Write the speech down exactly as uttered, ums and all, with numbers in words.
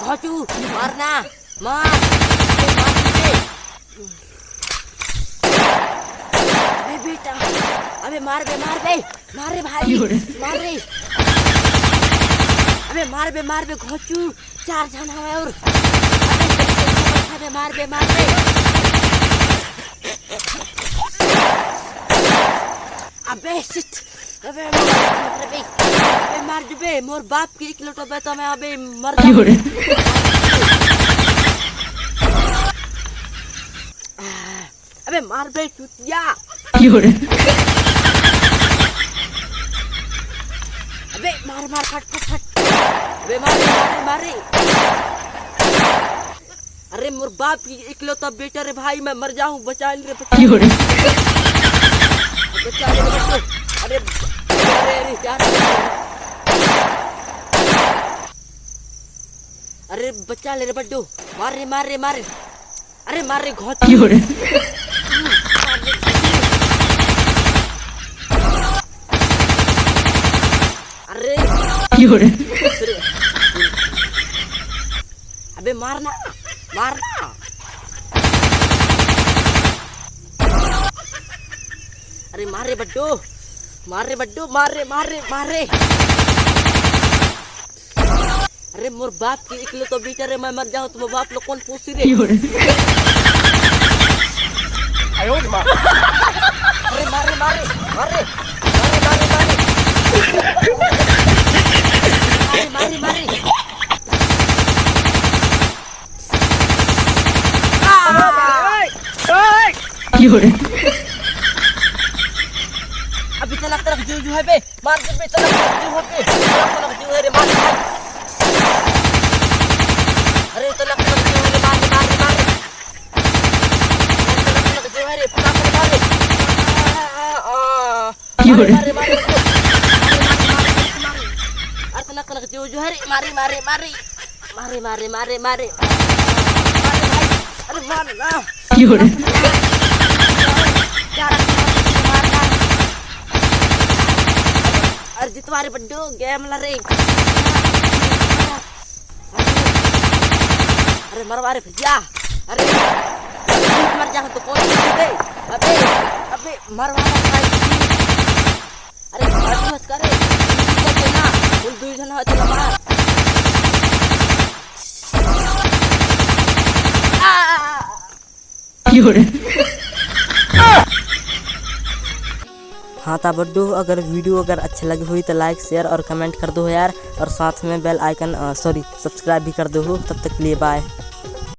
घोंचू, मारना, मार, अबे मार दे। अबे बेटा, अबे मार बे, मार बे, मार रे भाई, मार रे। अबे मार बे, मार बे, घोंचू, चार झन हवे और अबे, अबे मार बे, मार बे। अबे shit, अबे मार, मार बे, अबे मार दे बे, मोर बाप के इकलौता बेटा मैं अबे मर जाऊं। अबे मार बे चुतिया। अबे मार मार फट फट फट। अबे मार रे, मार रे, मार रे। अरे मोर बाप की इकलौता बेटा रे भाई, मैं मर जाऊं, बचा ले रे, बचा ले। बचा ले रे बड्डो। अरे, अरे, अरे, यार। अरे बचा ले रे बड्डो, मार रे, मार रे, मार रे। अरे मार रे घोंचू। अरे। अबे मारना, मारना। अरे मार रे बड्डो, मार रे बड्डो, मार रे, मार रे, मार रे। अरे मोर बाप के इकलौता बेटा रे, मैं मर जाऊं तो मोर बाप लो कौन पोसी रे? अरे मार रे, मार रे, मार रे, मार रे, मार रे, मार रे। अरे मार रे, मार रे। अभी तलक तलक जो जो है बे। मार दे बे, तलक तलक जो है बे। तलक तलक जो है रे, मार, मार। अरे तलक तलक जो है रे, मार, मार, मार। तलक तलक जो है रे, फटाफट मार रे। आ, आ, आ। मार रे, मार रे, मार रे। अरे तलक तलक जो जो है रे, मार रे, मार रे, मार रे। मारे, मारे, मारे, मारे। मारे भाई, अरे मार ना। अरे जितवा रे बड्डो, game ला रे। अरे मरवा रे भैया। अरे मर जा तो कौन दे? अबे, अबे मरवा ना भाई। अरे बस करे। कुल दुई झन होते ना मार। हाँ ता बड्डो, अगर video अगर अच्छा लगे होही तो like, share और comment कर दो यार, और साथ में bell icon, अ, sorry, subscribe भी कर दो। तब तक के लिए bye।